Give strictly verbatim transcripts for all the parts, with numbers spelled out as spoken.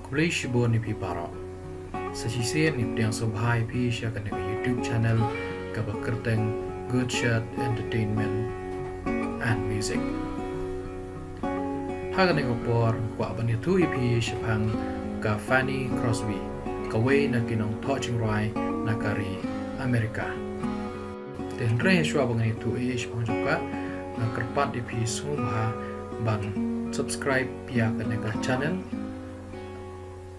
Khublei shibun ïa phi baroh. Sa shisien ngi pdiang sngewbha ïa phi sha kane ka YouTube channel kaba kyrteng Good Shot Entertainment and Music. Ha kane ka por kwah ban ïathuh ïa phi shaphang ka Fanny Crosby, kawei na ki nongthoh jingrwai na ka ri America. Te hynrei shuwa ba ngan ïathuh ïa shaphang jong ka, nga kyrpad ïa phi sngewbha ban subscribe ïa kane ka channel.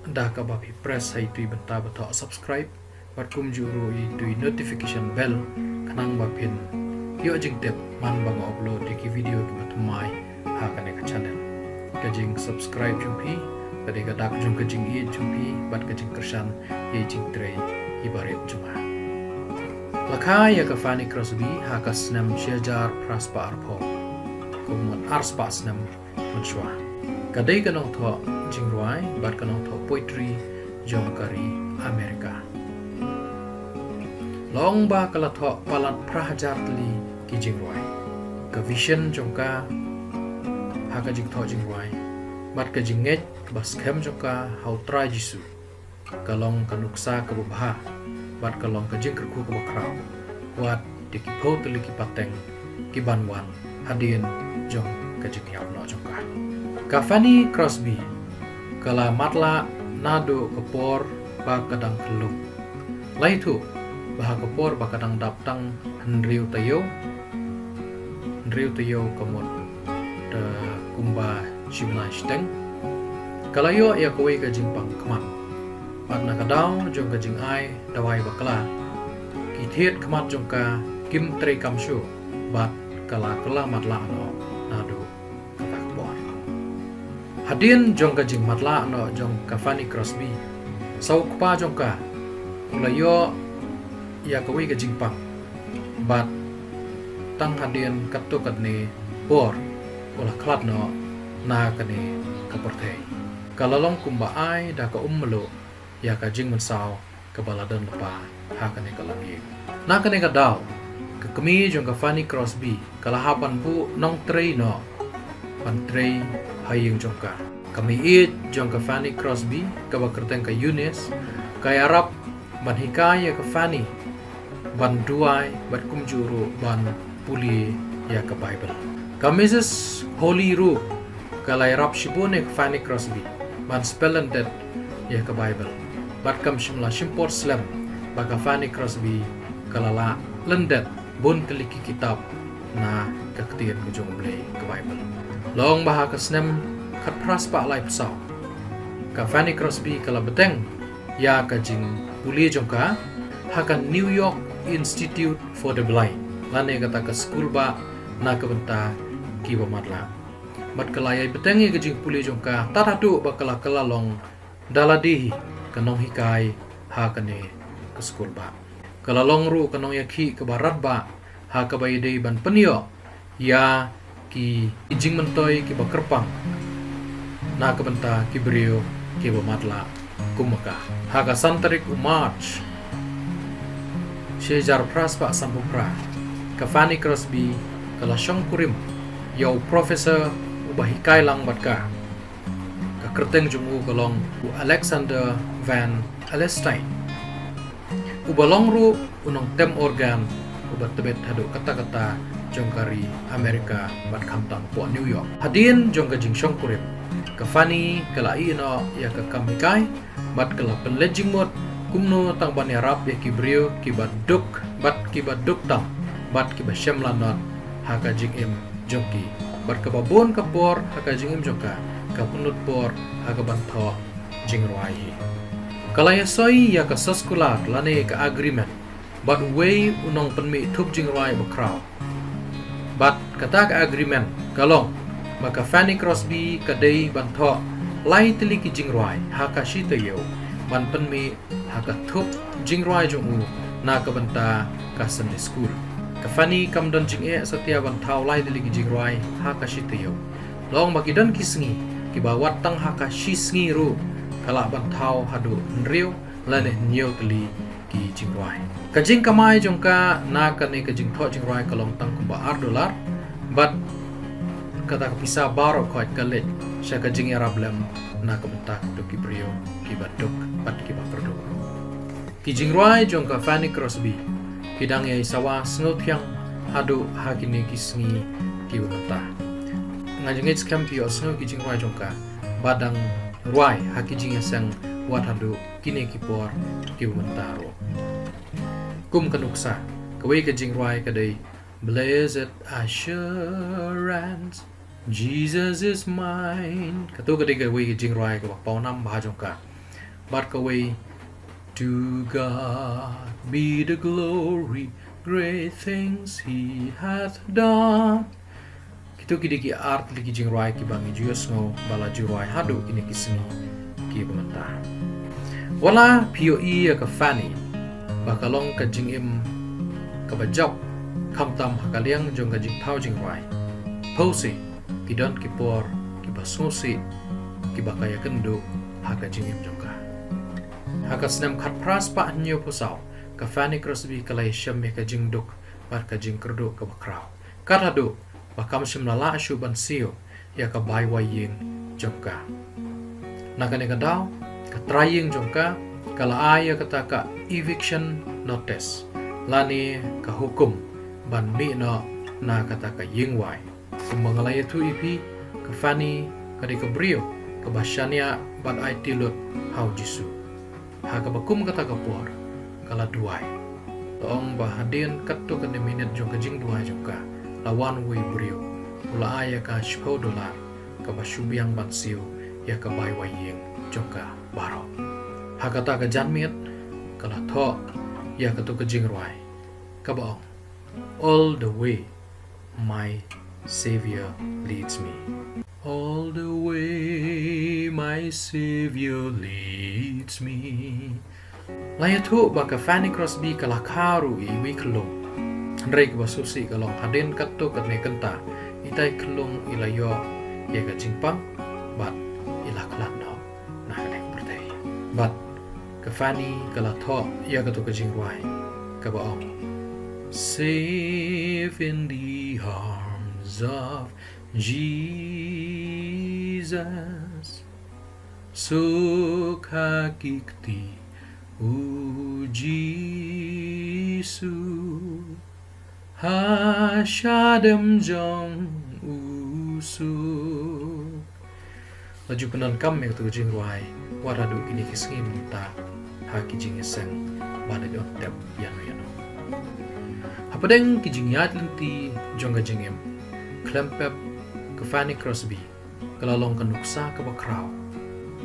Da kaba phi press ha itu i bynta ba thoh subscribe bad kumjuh ruh itu i notification bell, khnang ba phin ïoh jingtip man ba nga upload ïa ki video kiba thymmai ha kane ka channel. Ka jingsubscribe jong phi ka dei ka dak jong ka jingïeit jong phi bad ka jingkyrshan ïa i jingtrei iba rit jong nga. La kha ïa ka Fanny Crosby ha ka snem shi hajar phra spah arphew, kumno ar spah snem mynshuwa. Ka dei ka nongthoh jingrwai bad ka nongthoh poetry jong ka ri America. Long ba ka la thoh palat phra hajar tylli ki jingrwai. Ka vision jong ka ha ka jingthoh jingrwai bad ka jingngeit kaba skhem jong ka ha U Trai Jisu ka long ka nuksa kaba bha bad ka long ka jingkyrkhu kaba khraw wat ïa ki phew tylli ki pateng ki ban wan hadien jong ka jingïap noh jong ka. Ka Fanny Crosby ka la matlah naduh ka por ba ka dang khyllung. La ïathuh ba ha ka por ba ka dang dap tang hynriew taïew, hynriew taïew ka mut da kumba shi bnai shiteng, ka la ïoh ïa kawei ka jingpang khmat. Bad na ka daw jong ka jingai dawai bakla, ki thied khmat jong ka kim treikam shuh bad ka la kylla matlah noh naduh kata ka por. Hadien jong ka jingmatlah noh jong ka Fanny Crosby, sa u kpa jong ka u la ïoh ïa kawei ka jingpang. Bad tang hadien katto katne por u la khlad noh na kane ka pyrthei. Ka la long kumba ai da ka um mluh ïa ka jingmynsaw kaba la don lypa ha kane ka longïing. Na kane ka daw ka kmie jong ka Fanny Crosby ka la hap ban buh nongtrei noh ban trei ha ïing jong ka. Ka meiieit jong ka Fanny Crosby kaba kyrteng ka Eunice ka ïarap ban hikai ïa ka Fanny ban duwai bad kumjuh ruh ban pule ïa ka Baibl. Ka Missus Holly ruh ka la ïarap shibun ïa ka Fanny Crosby ban spell lyndet ïa ka Baibl. Bad kam shym la shim por slem ba ka Fanny Crosby ka la lah lyndet bun tylli ki kitab na ka ktien ka jong U Blei, ka Baibl. Long ba ha ka snem khatphra spah laiphew saw ka Fanny Crosby ka la bteng ïa ka jingpule jong ka ha ka New York Institute for the Blind, lane kata ka skul bah na ka bynta kiba matlah. Bad ka la ïai bteng ïa ka jingpule jong ka tad haduh ba ka la kylla long da lade hi ka nonghikai ha kane ka skul bah. Ka la long ruh ka nongïakhih kaba radbah ha kaba ïadei ban pynïoh ïa ki jingmyntoi kiba kyrpang na ka bynta ki briew kiba matlah kum ma ka. Ha ka san tarik u March shi hajar phra spah sanphew phra, ka Fanny Crosby ka la shongkurim ïa u professor uba hikai lang bad ka. Ka kyrteng jong u ka long u Alexander Van Alstyne, uba long ruh u nongtem organ uba tbit haduh katta katta jong ka ri America bad khamtam hapoh New York. Hadien jong ka jingshongkurim, ka Fanny ka la ïehnoh ïa ka kam hikai bad ka la pynleit jingmut kumno tang ban ïarap ïa ki briew kiba duk bad kiba duk tam bad kiba shem lanot ha ka jingim jong ki. Bad kaba bun ka por ha ka jingim jong ka, ka pynlut por ha ka ban thoh jingrwai hi. Ka la ïasoi ïa ka soskular lane ka agreement bad uwei u nongpynmih thup jingrwai ba khraw. Bad kata ka agreement ka long ba ka Fanny Crosby ka dei ban thoh lai tylli ki jingrwai ha ka shi taïew ban pynmih ha ka thup jingrwai jong u na ka bynta ka Sunday School. Ka Fanny kam don jingeh satia ban thaw lai tylli ki jingrwai ha ka shi taïew. Long ba ki don ki sngi kiba wat tang ha ka shi sngi ruh ka lah ban thaw haduh hynriew lane hynñiew tylli ki jingrwai. Ka jingkamai jong ka na kane ka jingthoh jingrwai ka long tang kumba ar dollar, bad kata ka pisa baroh khoit ka leit sha ka jingïarap lem na ka bynta kito ki briew kiba duk bad kiba kyrduh. Ki jingrwai jong ka Fanny Crosby ki dang ïai sawa sngewthiang haduh ha kine ki sngi kiba mynta. Nga jingngeit skhem phi ïohsngew ki jingrwai jong ka ba dang rwai ha ki jingïaseng wat haduh kine ki por kiba mynta ruh. Kum ka nuksa, kawei ka jingrwai ka dei Blessed Assurance, Jesus is mine. Kato ka dei kawei ka jingrwai kaba pawnam bha jong ka. Bad kawei, To God be the glory, great things he hath done. Kito ki dei ki ar tylli ki jingrwai kiba ngi ju ïohsngew ba la ju rwai haduh kine ki sngi kiba mynta. Wat la phi ïohi ïa ka Fanny ba ka long ka jingim kaba jop, khamtam ha ka liang jong ka jingthaw jingrwai, phewse ki don ki por kiba sngewsih kiba ka ïakynduh ha ka jingim jong ka. Ha ka snem khatphra spah hynñiewphew saw, ka Fanny Crosby ka la ïashem ïa ka jingduk bad ka jingkyrduh kaba khraw, kat haduh ba kam shym la lah shuh ban siew ïa ka bai wai ïing jong ka. Na kane ka daw, ka trai ïing jong ka ka la ai ïa kata ka eviction notice, lane ka hukum ban mih noh na kata ka ïing wai. Kumba nga la ïathuh ïa phi, ka Fanny ka dei ka briew kaba shaniah bad aiti lut ha U Jisu. Ha kaba kum kata ka por ka la duwai. La ong ba hadien katto katne minit jong ka jingduwai jong ka, la wan uwei u briew, u la ai ïa ka shiphew dollar kaba shu biang ban siew ïa ka bai wai ïing jong ka baroh. Ha kata ka janmiet ka la thoh ïa kato ka jingrwai kaba ong, All the way my Savior leads me. All the way my Savior leads me. La ïathuh ba ka Fanny Crosby ka la kha ruh ïa iwei i khyllung. Hynrei kaba sngewsih ka long hadien katto katne kynta, itai i khyllung i la ïoh ïa ka jingpang bad i la khlad noh na kane ka pyrthei. Bad ka Fanny ka la thoh ïa kato ka jingrwai kaba ong, Safe in the arms of Jesus. Suk ha ki kti U Jisu, ha shadem jong U suk. La ju pyndonkam ïa kato ka jingrwai wat haduh kine ki sngi mynta ha ki jingïaseng ba la ïoh tep ïano ïano. Hapdeng ki jingïaid lynti jong ka jingim, khlem pep ka Fanny Crosby ka la long ka nuksa kaba khraw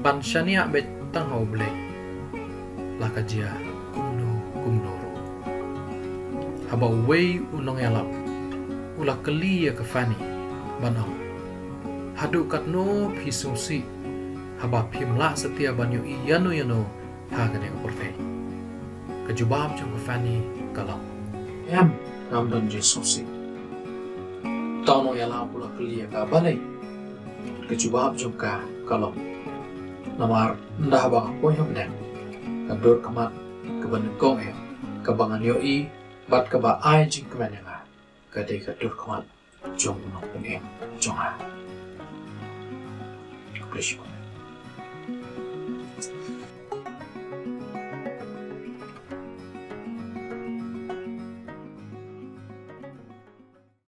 ban shaniah beit tang ha U Blei. La ka jia kumno kumno ruh. Haba uwei u nongïalap u la kylli ïa ka Fanny ban ong, haduh katno phi sngewsih haba phim lah satia ban ïohi ïano ïano ha kane ka pyrthei? Ka jubab jong ka Fanny ka long, em, ngam don jingsngewsih. Uta u nongïalap u la kylli ïa ka balei? Ka jubab jong ka ka long, namar ynda haba nga poi hapdeng, ka dur khmat kaba nyngkong eh kaba ngan ïohi bad kaba ai jingkmen ïa nga ka dei ka dur khmat jong u nongpynim jong nga. Khublei shibun.